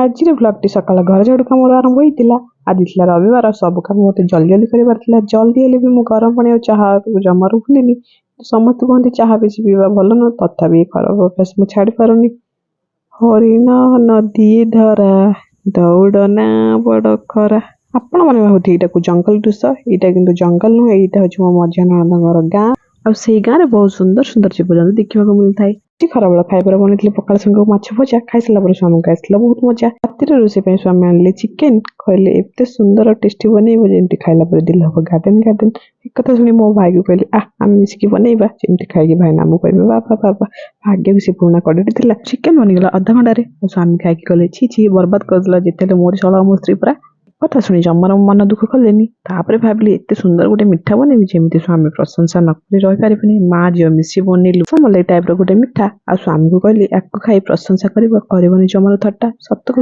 ଆଜିର ବ୍ଲଗ୍ଟି ସକାଳ ଘର ଝାଡ଼ୁ କାମରୁ ଆରମ୍ଭ ହୋଇଥିଲା। ଆଜି ଥିଲା ରବିବାର, ସବୁ କାମ ମୋତେ ଜଲ୍ଦି ଜଲ୍ଦି କରିବାର ଥିଲା। ଜଲ୍ଦି ହେଲେ ବି ମୁଁ ଗରମ ପାଣି ଆଉ ଚାହା ଜମାରୁ ଭୁଲିନି। ସମସ୍ତେ କୁହନ୍ତି ଚାହା ବେଶୀ ପିଇବା ଭଲ ନୁହଁ, ତଥାପି ଏ ଖରାପ ଅଭ୍ୟାସ ମୁଁ ଛାଡ଼ି ପାରୁନି। ହରିଣ ନଦୀ ଧରା ଦୌଡ଼ନା ବଡ଼ ଖରା। ଆପଣମାନେ ଭାବୁଥିବେ ଏଇଟାକୁ ଜଙ୍ଗଲ ଦୃଶ୍ୟ। ଏଇଟା କିନ୍ତୁ ଜଙ୍ଗଲ ନୁହେଁ, ଏଇଟା ହେଉଛି ମୋ ମଝିଆ ନଣନ୍ଦଙ୍କର ଗାଁ। ଆଉ ସେଇ ଗାଁରେ ବହୁତ ସୁନ୍ଦର ସୁନ୍ଦର ଜୀବଜନ୍ତୁ ଦେଖିବାକୁ ମିଳିଥାଏ। ଖରାବେଳ ଖାଇବାରେ ବନେଇଥିଲି ପଖାଳ ସାଙ୍ଗକୁ ମାଛ ଭଜା। ଖାଇସାରିଲା ପରେ ସ୍ୱାମୀଙ୍କୁ ଆସିଥିଲା ବହୁତ ମଜା। ରାତିରେ ରୋଷେଇ ପାଇଁ ସ୍ୱାମୀ ଆଣିଲେ ଚିକେନ। କହିଲେ ଏତେ ସୁନ୍ଦର ଟେଷ୍ଟି ବନେଇବ, ଯେମିତି ଖାଇଲା ପରେ ଦିଲ ହବ ଗାର୍ଡେନ ଗାର୍ଡେନ। ଏ କଥା ଶୁଣି ମୋ ଭାଇକୁ କହିଲି, ଆ ଆମେ ମିଶିକି ବନେଇବା, ଯେମିତି ଖାଇକି ଭାଇନା ଆମକୁ କହିବେ ବାବା ବାବା। ଭାଗ୍ୟକୁ ସେ ପୁରୁଣା କଡ଼େଇଟି ଥିଲା। ଚିକେନ ବନିଗଲା ଅଧଘଣ୍ଟାରେ। ମୋ ସ୍ୱାମୀ ଖାଇକି କହିଲେ, ଛି ଛି, ବର୍ବାଦ କରିଦେଲା, ଯେତେହେଲେ ମୋରି ଶଳା ମୋ ସ୍ତ୍ରୀ ପରା। କଥା ଶୁଣି ଜମାରୁ ମନ ଦୁଃଖ କଲେନି। ତାପରେ ଭାବିଲି ଏତେ ସୁନ୍ଦର ଗୋଟେ ମିଠା ବନେଇବି, ଯେମିତି ସ୍ୱାମୀ ପ୍ରଶଂସା ନ କରି ରହିପାରିବେନି। ମା ଝିଅ ମିଶି ବନେଇଲୁ ରସମଲେଇ ଟାଇପର ଗୋଟେ ମିଠା। ଆଉ ସ୍ୱାମୀକୁ କହିଲି, ୟାକୁ ଖାଇ ପ୍ରଶଂସା କରିବ, କରିବନି ଜମାରୁ ଥଟ୍ଟା। ସତକୁ